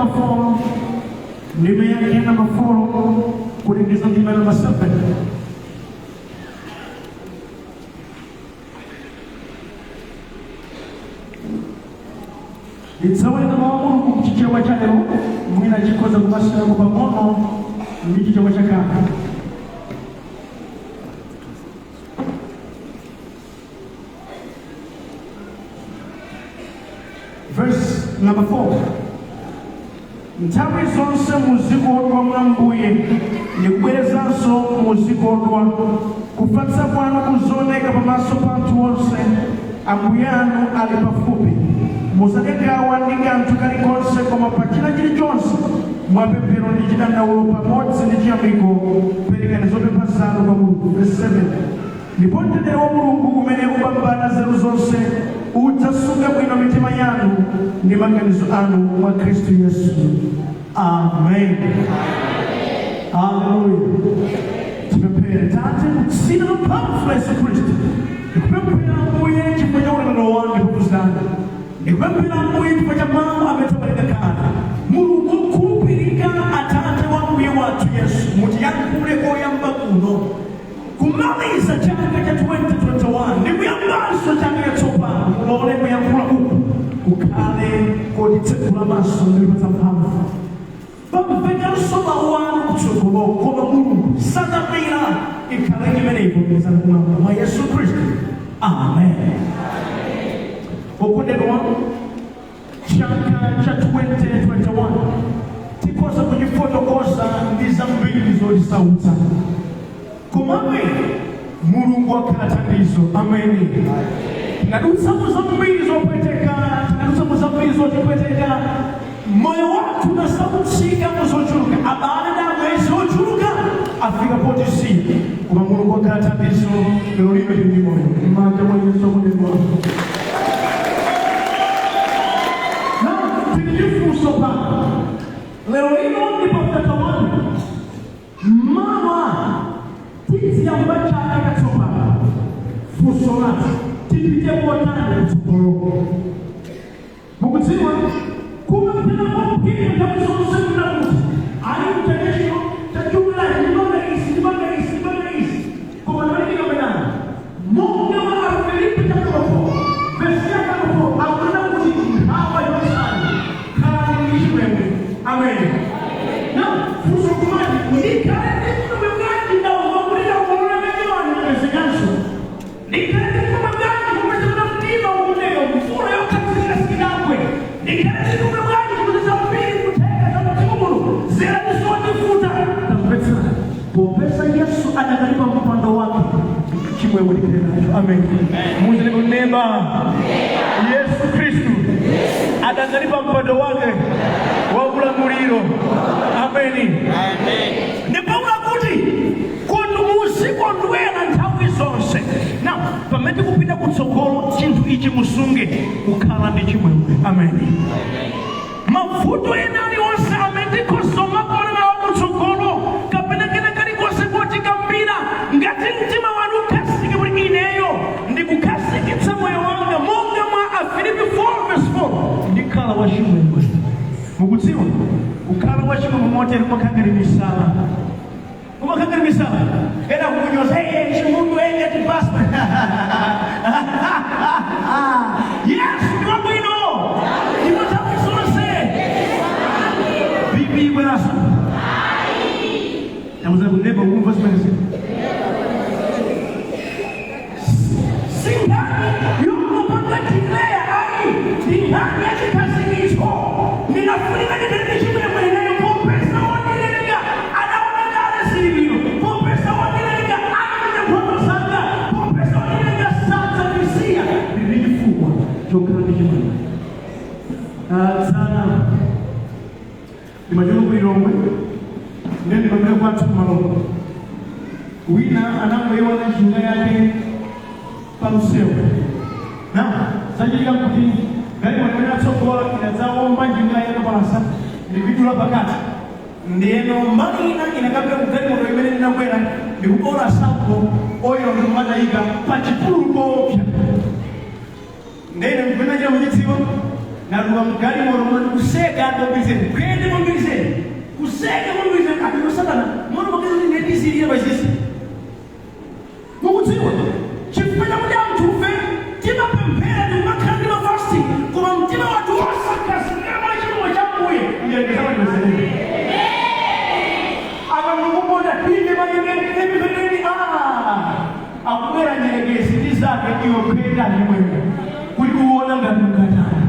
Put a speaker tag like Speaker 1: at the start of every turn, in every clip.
Speaker 1: number 4, ndime yake number 4 kulekeza ndime number 7. Ndidzawerenga mawu a Mulungu mchichewa cha lero, mwina chikhoza kumasulako pang'ono ndi Chichewa chakale. Verse number 4. Nthawi zonse muzikondwa mwa Ambuye, ndikubwerezanso, muzikondwa. Kufatsa kwanu kuzioneka pamaso pa anthu onse. Ambuye anu ali pafupi. Musade nkhawa ndi kanthu kalikonse, koma pa china chilichonse, mwapemphero ndi chidandaulo pamodzi ndi chiyamiko, perekani zopempha zanu kwa Mulungu. Verse 7. Ndipo mtendere wa Mulungu umene upambana nzeru zonse udzasunga bwino mitima yanu ndi maganizo anu mwa Khristu Yesu. Amen. Haleluya. Tipemphere. Tate, m'dzina la mphamvu la Yesu Khristu, ndikupemphera, Ambuye, chifukwa cha ulemerero wanu ndi mphamvu zanu. Ndikupemphera, Ambuye, chifukwa cha mawu amene tawerenga kale. Mulungu wokhulupirika, Atate wa Ambuye wathu Yesu, mutiyankhule koyamba kuno kumaliza chaka cha 2021 ndi kuyambanso chaka chatsopano. Mulole kuyankhula uku kukhale kotitsegula maso ndi kutipatsa mphamvu. Pamvekanso mawu anu kutsogolo, koma Mulungu sanamira ikhale imene ivomerezani kumwamba mwa Yesu Khristu. Amen. Okondedwa, chaka cha 2021 tikhoza kuchifotokoza ndi zambiri zotisautsa, komabe Mulungu akhala thandizo. Ameni. Tinadutsamo zambiri zopweteka, tinadutsamo zambiri zotipweteka. Moyo wathu unasautsika muzochuluka, abale ndi abwenzi ochuluka afika potisiya, koma Mulungu akhala thandizo. Lero lino tili ndi moyo m'manja mwa Yesu. Okondedwa, na tili ndi funso pano. Lero lino ndi pa 31, mawa tiziyamba chaka chatsopano. Funso lathu, tipite motani kutsogolo? Mukudziwa, kumapita kwambiri nthawi zonse kuna kuti ali mchaka chino chachumula, ndipanga izi, ndipanga izi, ndipanga izi, koma ndalipikamenana monga mwa Afilipi chapter 4 verse ya 4, akunena kuti nkhawa chotsani, khalani ndi chimwemwe. Amen. Na funso kumati, ndikhale ndi chimwemwe bwanji ndawumva kuti ndakolola manyowani ndapezekanso? Ndikhale ndi chimwemwe bwanji popeza kuti mdima ukuoneka, mvula yokhazikika sinagwe? Ndikhale ndi chimwemwe bwanji kuti zambiri kutheka za mdziko muno zilani zotivuta? Tamvetsera, popeza Yesu adakali pa mpando wake, chimwemwe tikhale nacho. Amen. Muzili kunema Yesu Khristu adakali pa mpando wake wa ulamuliro. Ameni. Ndipo kuti muzikondwera nthawi zonse. Na pamene tikupita kutsogolo, chinthu ichi musunge, kukhala ndi chimwemwe. Amen. Mavuto ena aliwonse amene tikhoza kumakumana nawo kutsogolo, kapena kena kalikonse kotikambira, ngati mtima wanu ukhazike kuti ineyo ndikukhazikitsa moyo wanga monga mwa Afilipi 4 verse 4, ndikhala wachimwemwe. Mukudziwa, kukhala wachimwemwe motere kumakhala ngati misala, kumakhala ngati misala. Ena kukunyoza, "Hey, chimundu enge tibasa." Yesu ndi wabwino ndipo nthawi zonse. BP ibweraso. Tamuza kuneba, ukumva zimenezi? Si nkhani yongopanga declare ayi, ndi nkhani ya chikhazikitso. Ndinafunika ndikhale ndi chimwemwe ineyo popeza wondilenga adaona kale zilibwino, popeza wondilenga amenya nkhondo zanga, popeza wondilenga sadzandisiya. Ndili ndi chifukwa chokhala ndi chimwemwe. Dzana ndimachoka ku Lilongwe, ndiye ndimapita kwathu kumaloko. Wina anangoiona njinga yake pamsewu. Na zachitika kuti galimoto imene atsogola inadzawomba njinga yake palasa ndikuidula pakati, ndiyeno mbali ina inakapita ku galimoto imene ndinakwera ndikubola sampo oil ndikumatayika pa chipululu koopsa. Ndene ndikuyenera muchidziwa. Naluwa mgalimoto mwana kuseka kwambiri, kwende kwambiri, kuseka kwambiri abino satana mwana makezi ndendizilira pachisi. Mukudziwa chifukwa chakuti anthufe timapemphera ndikumakhala ndi mafasting, koma mtima wathu wosakhazikika mwa chimwemwe cha Mbuye. Ndiyerekeza akamukupota ine mayenepipeleni akubwera nyerekezi ndi zake, iwe kwenda limwewe kuti uwona ngati mkatani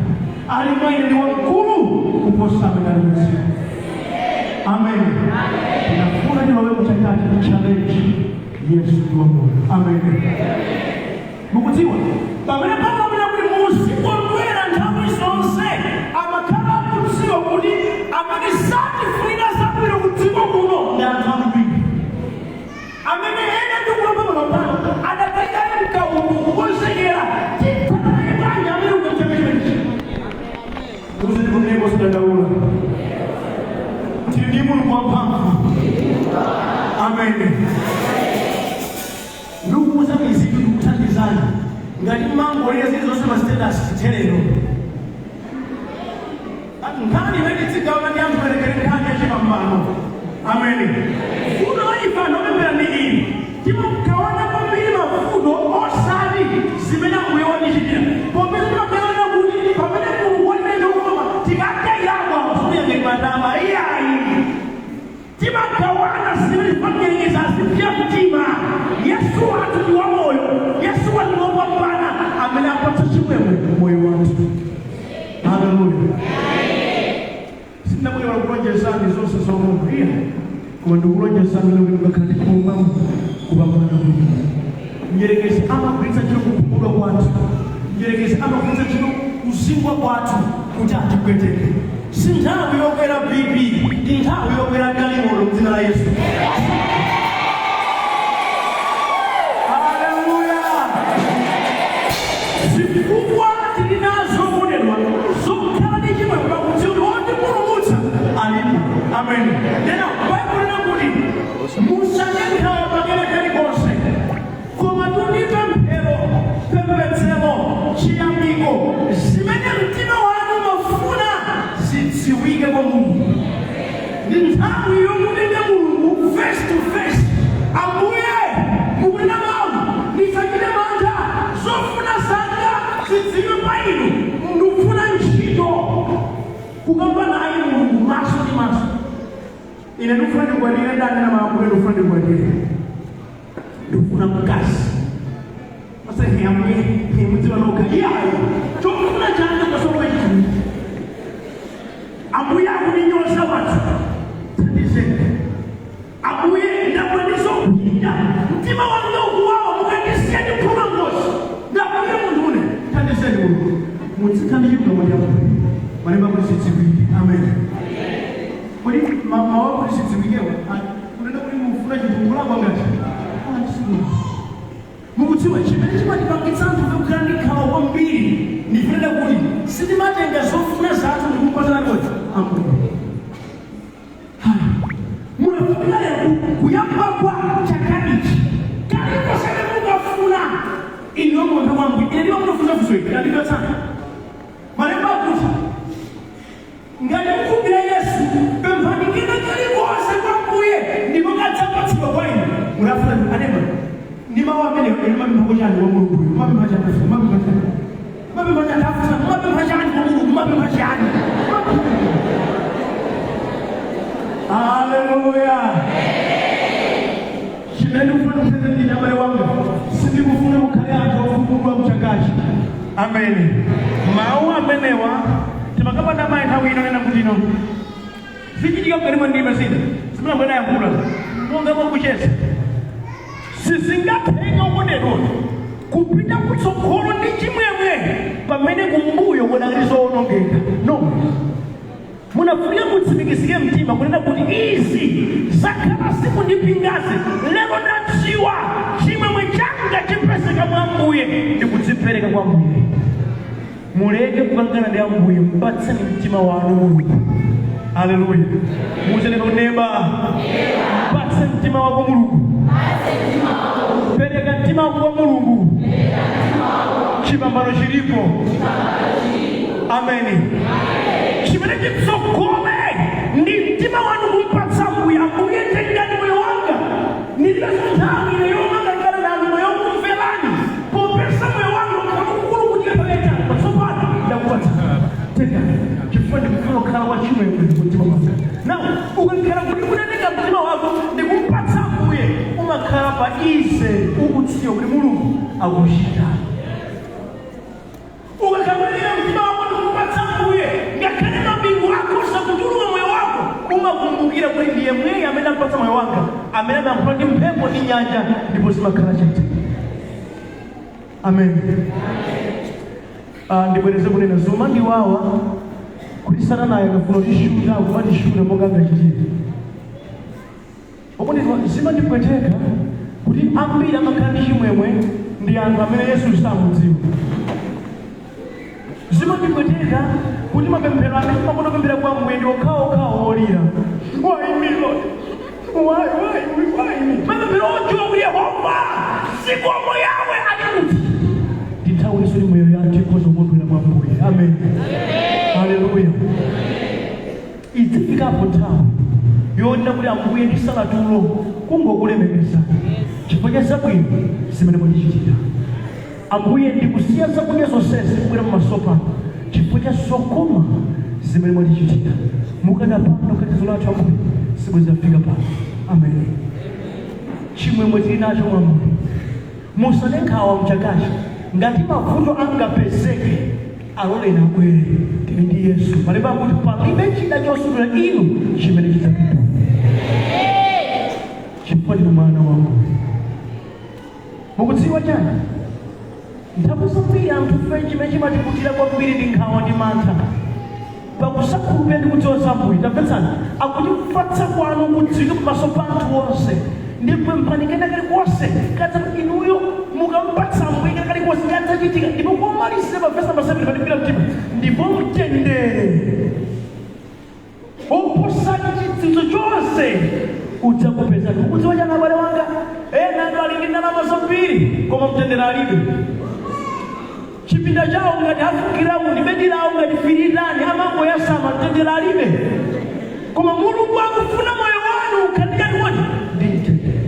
Speaker 1: ali mwene ndi wamkulu kuposa amene ali mzimu. Amen. Tinafuna tilowe muchakachi ndi challenge. Yesu ndi wamoyo. Amen. Mukudziwa pamene Paulo amene kuti muzikondwera nthawi zonse, amakhala akudziwa kuti amene satifunira zabwino kudziko kuno ndi anthu ambiri amene ena ndikulomba pano adakalikale mkaundu kukonzekera titanaye bwanji amene ukachakachimenechi uzinikuneko sidandaula, tili ndi Mulungu wamphamvu. Amen. Ndikukuuza izitu, ndikuthandizani ngati mmangolira zili zonse pa status chitherero. Nkhani imene tidzigawana ndi anthu perekere nkhani yachipambano. Amen. Funo la ife anthu opemphera ndi ili timagawana kwambiri mavuto osati zimene Ambuye watichitira, popeza timagawana kuti pamene Mulungu watimene ukoma tikatayakwa kusuyangeni matama iyayi. Timagawana zimene zimagerekeza azipya mtima. Yesu wathu ndi wamoyo, Yesu wathu ndi wopambana amene apatsa chimwemwe moyo wathu. Haleluya. Sindinabwera kulonjezani zonse zomwe iya, koma ndikulonjezani kuti mukakhala ndi khoma kupambana bwino. Mdierekezi amagwiritsa ntchito kukhumudwa kwathu, mdierekezi amagwiritsa ntchito kuzingwa kwathu kuti atipweteke. Si nthawi yokwera BP, ndi nthawi yokwera galimoto mdzina la Yesu. Haleluya. Zifukwa tili nazo okondedwa zokhala ndi chimwemwe pakudziwa kuti wotipulumutsa alipo. Amen. Nena Baibulo lina kuti musade nkhawa pakene kalikonse, koma tundi pemphero, pembedzero, chiyamiko, zimene mtima wanu umafuna zidziwike kwa Mulungu. Ndi nthawi yomutenga Mulungu face to face. Ambuye, mukunena mawu, ndisachite mantha, zofuna zanga zidziwike kwa inu. Ndikufuna ntchito, kukamba naye Mulungu maso ndi maso. Ine ndikufuna ndikwatire, ndanena maambuye, ndikufuna ndikwatire, ndikufuna mkazi. Ase ambuye, mudziwa nokha. Iyayi, chofuna changa kasomwe chidziwike. Ambuye, akuninyoza wathu, thandizeni. Ambuye, ndabwera ndizopinda, mtima wanga ukuwawa, mukandisiya ndiphuma ngozi. Ndabwera munthu une, thandizeni Mulungu. Muzikhala ndi chilungamo cha Ambuye, malemba kuti zidziwike. Amen. Kodi mawu akuti zidziwikewa kunena kuti mufuna chinthu kulakwa ngati mukudziwa chimene chimatipangitsa anthu kukhala ndi nkhawa kwambiri ndifunena kuti sitimatenga zofuna zathu ndikumpatana kodzi Ambuye. Munafunika lero kuyamba kwa chaka ichi, kalikonse mukafuna inu munthu wangu, ine ndiwo munofunsa funso ili andimvetsana. Malemba akuti ngati mukhulupirira Yesu, pemphani kena kalikonse kwa Mbuye ndipo kadzapatsidwa kwa inu. Munafuna anema ndi mawu amenewo, inu mapempha chani wa Mulunguyo? Mapempha chani? Mapempha chani? Mapempha chani? Afusa, mapempha chani kwa Mulungu? Mapempha chani? Haleluya. Chimene ndikufuna kupeza ndi abale wanga, sindikufuna mukhale anthu okhumudwa mchakachi. Amen. Mawu amenewa timakapanda mayi nthawi ino nena kuti ino zichitika mkati mwa ndima zina zimene amene ayankhula monga mwakucheza. Sizingatheke ukondedwa kupita kutsogolo ndi chimwemwe pamene kumbuyo kudakali zowonongeka. No, munafunika mutsimikizike mtima kunena kuti izi zakhala zikundipingazi, lero ndadziwa chimwemwe changa chipezeka mwa Ambuye ndi kudzipereka kwa Ambuye. Muleke kukangana ndi Ambuye, mpatseni mtima wanu Mulungu. Haleluya. Muuzeni neba, mpatse mtima wako Mulungu, pereka mtima wako kwa Mulungu, chipambano chilipo. Ameni. Chimene chitsogole ndi mtima wanu kumpatsa Mbuye. Ambuye, tengani moyo wanga, ndilibenso nthawi ine yomangalikana nanu, moyo kumverani, popeza moyo wanga ukhala kukulu kuti patsopano ndakupatsa, tengani, chifukwa ndikufuna kukhala wachimwemwe mtima wanga. Now ukakhala kuti unatenga mtima wako ndikumpatsa Mbuye, umakhala pa ease, ukudziwa kuti Mulungu akuchita. Ukakhala mtima wako ndikumpatsa Mbuye, ngakhale mabingu akhoza kutuluka moyo wako, umakumbukira kuti ndiye mweyi amene ampatsa moyo wanga, amene amayankhula ndi mphepo ndi nyanja ndipo zimakhala chete. Amen. Ndibwereze kunena, zuma ndiwawa kuti Satanayo akafuna kutishuta akumatishuta monga angachitire. Okondedwa, zimandipweteka kuti ambiri amakhala ndi chimwemwe ndi anthu amene Yesu samudziwa. Zimandipweteka kuti mapemphero amene timakonda kupemphera kwa Ambuye ndi okhaokhawo olira, "Why me, Lord? Why, why, why me?" Mapemphero odziwa kuti Yehova zikomo yawe ali kuti ndithawinso kuti moyo yathu ikhoza kukondwera mwa Ambuye. Amen, haleluya. Idzifikapo nthawi yonena kuti, "Ambuye, ndisala tulo kungokulemekezani chifukwa cha zabwino zimene mwatichitira. Ambuye, ndikusiya zakudya zonsezi kubwera pamaso pano chifukwa cha zokoma zimene mwatichitira. Mukanapanda thandizo lathu, Ambuye, sibwezafika pano." Amen. Chimwemwe tili nacho mwa Ambuye. Musade nkhawa mchakachi. Ngati mavuto angapezeke, aloleni abwere, tili ndi Yesu. Malemba akuti palibe chida chosutula inu chimene chidzapindula, chifukwa ndinu mwana wa Ambuye. Mukudziwa chani? Nthawi zambiri anthu fe chimene chimatikutira kwambiri ndi nkhawa ndi mantha pakusakhulupirira ndi kudziwa za Ambuye. Tamvetsani, akuti kufatsa kwanu kudziwike pamaso pa anthu onse. Ndipo pemphani kena kalikonse kadza inuyo, mukampatsa Ambuye kena kalikonse kadzachitika. Ndipo komalizira pa verse number 7 pandipira mtima, ndipo mtendere oposa chidziwitso chonse udzakupezani. Ukudziwa chani, abale wanga? Ena anthu ali ndi ndalama zambiri koma mtendere alibe. Chipinda chawo ngati afukiramu ndi bedi lawo ngati firitani, amangoyasama, mtendere alibe. Koma Mulungu akufuna moyo wanu ukhandikati woti ndi mtendere.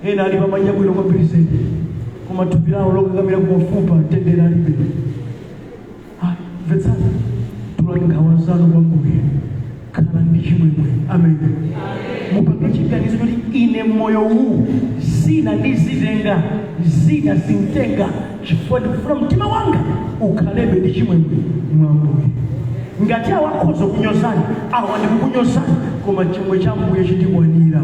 Speaker 1: Ena ali pamanja bwino kwambiri zedi, koma thupi lawo lokakamira kumafupa, mtendere alibe. Mvetsani, tulani nkhawa zanu kwa Mbuye, khala ndi chimwemwe. Amen. Mupange chiganizo kuti ine moyo uwu zina ndizitenga, zina sintenga, chifukwa ndikufuna mtima wanga ukhalebe ndi chimwemwe mwa Mbuye. Ngati awa akhoza kunyozani, awa ndikukunyozani, koma chimwemwe cha Mbuye chindikwanira.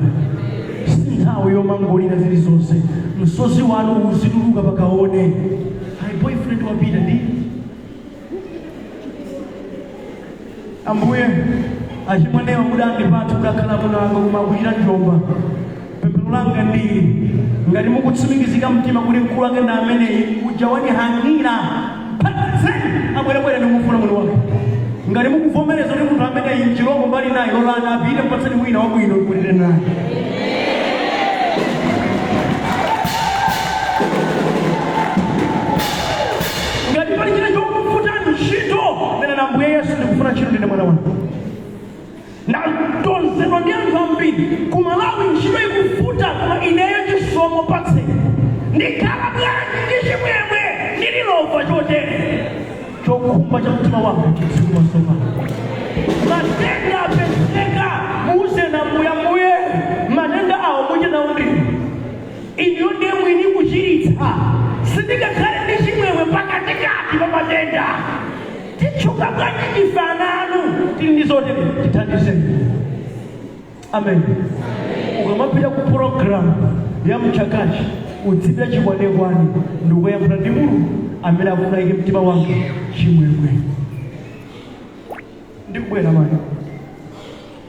Speaker 1: Si nthawi yomangolira zilizonse, msozi wanu uzituluka pakaone ayi boyfriend wapita ndi Ambuye. Achimwenewa mudandipatsa kudakhala munanga koma akuchita njomba. Pemphero langa ndili, ngati mukutsimikizika mtima kuti mkulu wake ndi ameneyi uja wandihang'ira, patseni abwerebwere, ndimufuna mwini wake. Ngati mukuvomereza kuti munthu ameneyi mchilombo mbali naye, lolani apite, mpatseni wina wabwino kulire naye. Ngati pali china chokufutani ntchito, nena na Ambuye Yesu, ndikufuna ntchito, ndine mwana wanu, ndatonzedwa ndi anthu ambiri ku Malawi, ntchito ikufuta, koma ineyo chisomo patseni. Ndikhala bwanji ndi chimwemwe ndililova chotere? Chokhumba cha mtima wanga chitsiku masopano. Matenda apezeka, muuze na Mbuye, "Mbuye, matenda awo muche nawo ndinu, iniyo ndiye mwini kuchiritsa. Sindingakhale ndi chimwemwe pakatikati pa matenda. Titchuka bwanji ndife ana anu tili ndi zotere? Tithandizeni." Amen. Ukamapita ku program ya mchakachi, udzipita chikwanekwane ndikuyankhula ndi Mulungu amene akufuna ike mtima wanga chimwemwe. Ndikubwera mani,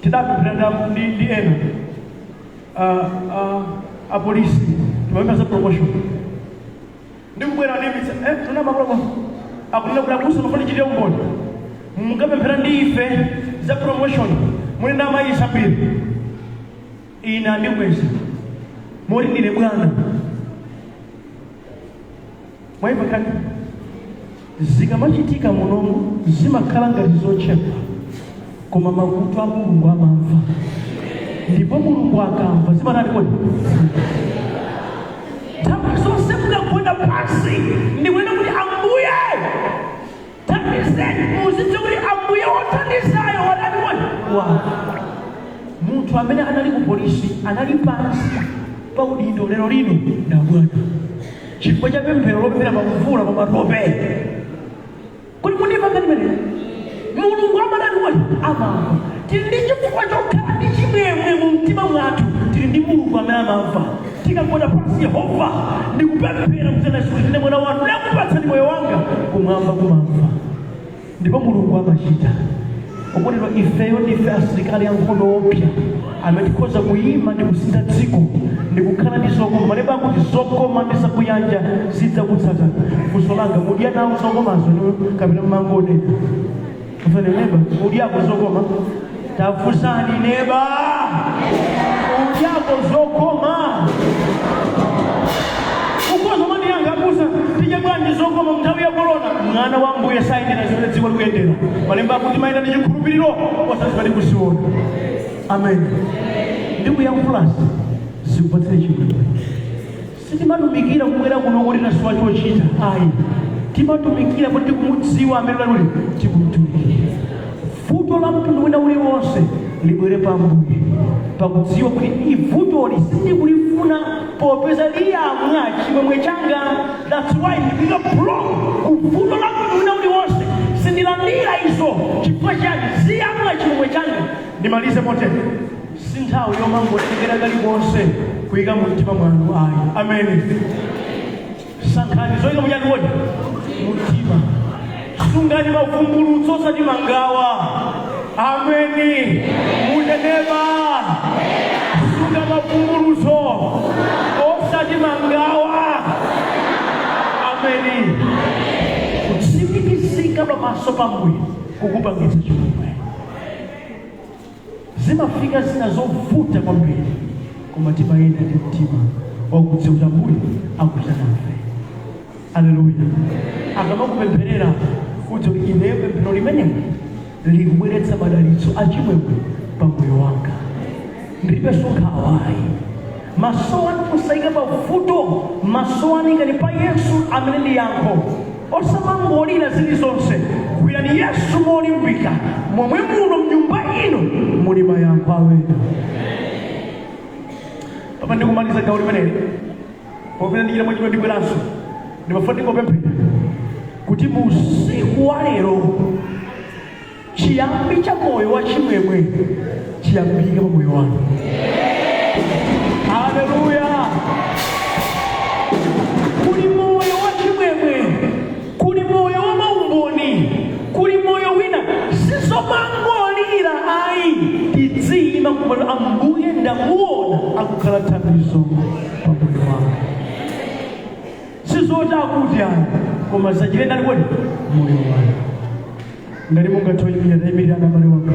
Speaker 1: tidapemphera ndi ena apolisi, timapempha za promotion. Ndikubwera ndimitsa tuna mapromo akunena kuti abusa mafuna chitire umboni, mukapemphera ndi ife za promotion, muli ndi amayi ambiri, ine andikweza moti ndine bwana. Mwaimva kani? Zikamachitika munomu zimakhala ngati zochepa, koma makutu a Mulungu amamva, ndipo Mulungu akamva zimatani kodi? Nthawi zonse mukagwada pansi ndikunena kuti, "Ambuye, thandizeni," muzidziwa kuti Ambuye wothandizayo watani kodi? Wa munthu amene anali ku polisi, anali pansi pa udindo, lero lino na bwana, chifukwa cha pemphero lopemphera pa mvula, pa matope. Kuti mundimva ngati mene Mulungu amatani kodi? Amamva. Tili ndi chifukwa chokhala ndi chimwemwe mu mtima mwathu. Tili ndi Mulungu amene amamva tikagwada pansi. "Yehova, ndikupemphera mdzina la Yesu, ndine mwana wanu, ndakupatsani moyo wanga." Kumwamba kumamva ndipo Mulungu amachita. Okondedwa, ifeyo ndife asilikali ankhondo opsa amene tikhoza kuyima ndi kusintha dziko ndi kukhala ndi zokoma. Malemba akuti zokoma ndi zakuyanja zidzakutsatana. Funso langa, mudya nawo zokomazo kapena mmangonena? Mfane neba, mudyako zokoma? Tafunsani neba, udyako zokoma? Ukhoza mandiyanga abusa, tidye bwanji zokoma mnthawi ya korona? Mwana wa Mbuye sayendera zimene dziko likuyendera. Malemba akuti mayenda ndi chikhulupiriro, osati zimene kuziona. Amen. Ndikuyankhulasi zikupatsire chimwemwe. Sitimatumikira kubwera kuno kuti tasowa chochita, ayi. Timatumikira kuti tikumudziwa amene laluli tikumtumikira. Vuto la mtundu wina uliwonse libwere pa Ambuye, pakudziwa kuti ivutoli sindikulifuna popeza liyamwa chimwemwe changa. That's why ndikuika block ku vuto la mtundu wina uliwonse. Sindilandira izo. Chifukwa chani? Ziyamwa chimwemwe changa. Ndimalize motere: si nthawi yomangotengera kalikonse kuyika mu mtima mwanu, ayi. Amene sankhani zoyika muchani kodi? Mumtima. Sungani mavumbulutso, osati mangawa. Ameni. Muneneva, sunga mavumbulutso, osati mangawa. Ameni. Kutsimikizika pamaso pa Mbuye kukupangitsa chimwemwe. Zimafika zina zovuta kwambiri, koma timayenda ndi mtima wakudziwa kuti Ambuye akuchita nafe. Aleluya. Akamakupempherera, kuti ineyo pemphero limeneli likubweretsa madalitso achimwemwe pa moyo wanga, ndilibenso nkhawa ayi. Maso anu musayike pavuto, maso anu ikani pa Yesu amene ndi yankho. Osamangolira zilizonse, gwirani Yesu molimbika. Momwe muno mnyumba ino muli mayankho awena. Papa ndikumaliza gawo limeneli, popeza ndichita mwachidwa, ndibweranso. Ndimafuna ndingopemphera kuti mu usiku wa lero chiyambi cha moyo wa chimwemwe chiyambike pa moyo wanu. Haleluya! Kuli moyo wa chimwemwe, kuli moyo wa maumboni, kuli moyo wina. Sizomangolira ayi. Tidziyima kumalo, "Ambuye, ndamuona akukhala thandizo pa moyo wanga." Sizoti akuti ayi, koma zachilenda kodi moyo wanu. Ngati mungathoyimira, tayimirira, abale wanga.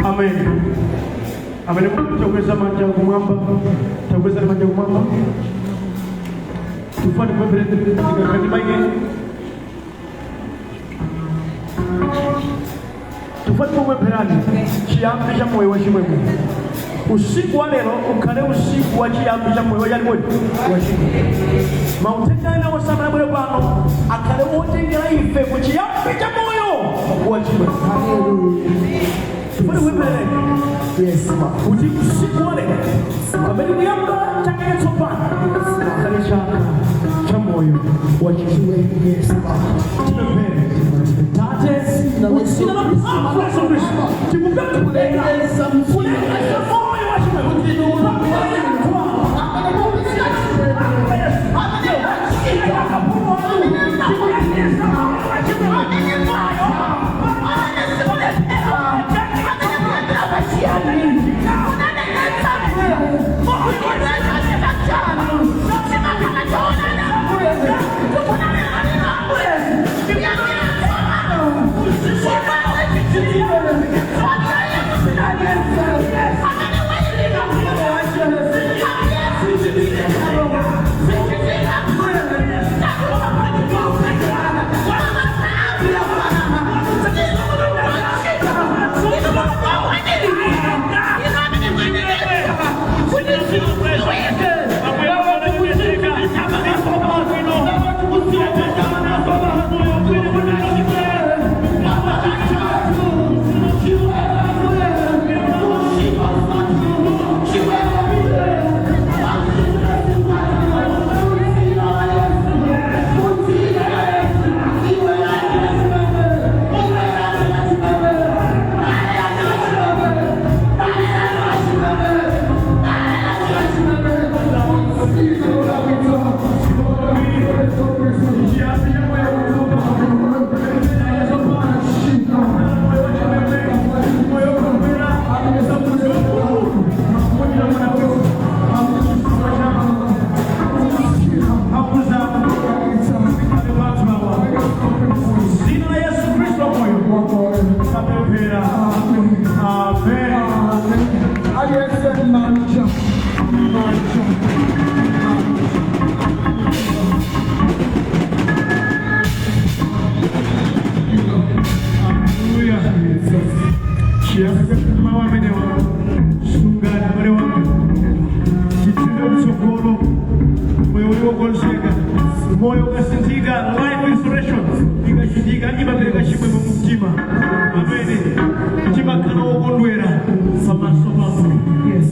Speaker 1: Amen. Amene takweza manja kumwamba, takweza manja kumwamba. Tufani kupempherera tikakati maike. Tufani kupempherani chiyambi cha moyo wa chimwemwe. Usiku wa lero ukhale usiku wa chiyambi cha moyo wachani kodi? Wa chimwemwe. Mauthenga ena osamala bwere pano akhale otengera ife ku chiyambi cha moyo wa chimwemwe. Tufani kupempherani
Speaker 2: Yes, ma.
Speaker 1: kuti usiku wa lero, pamene kuyamba chaka chatsopano, akhale chaka cha moyo wa chimwemwe.
Speaker 2: Yes, ma.
Speaker 1: Tipemphere. Tate, mudzina la mphamvu la Yesu Khristu, tikupemphera kulengeza moyo wa chimwemwe. Tikulengeza moyo wa chimwemwe. Dzina la Yesu Kristo moyo tapemphera, amen.
Speaker 2: Aliyense manja, manja.
Speaker 1: Haleluya. Chiyambi mawu amenewa, sungani male wanga chitsime kutsogolo, moyo wokonzeka, moyo ukasinthika, life restoration ikachitika imapereka chimwemwe mu mtima amene timakhala wokondwera pamaso pa Mulungu.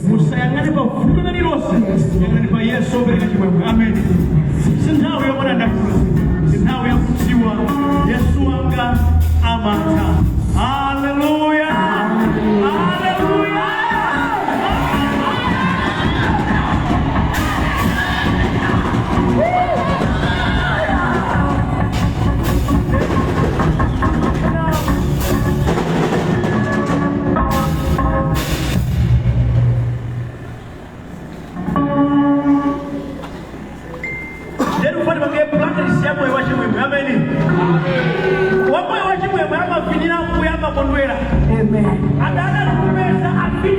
Speaker 1: Musayang'ane pa vuto lililonse, yang'anani pa Yesu opereka chimwemwe. Amene si nthawi yomadandaula, si nthawi yakudziwa Yesu wanga amatha. Haleluya, haleluya. Lero ufane pange practice ya moyo wa chimwemwe. Ameni. Wa moyo wa chimwemwe amavinira mbuya, amakondwera. Adana kupeza afine.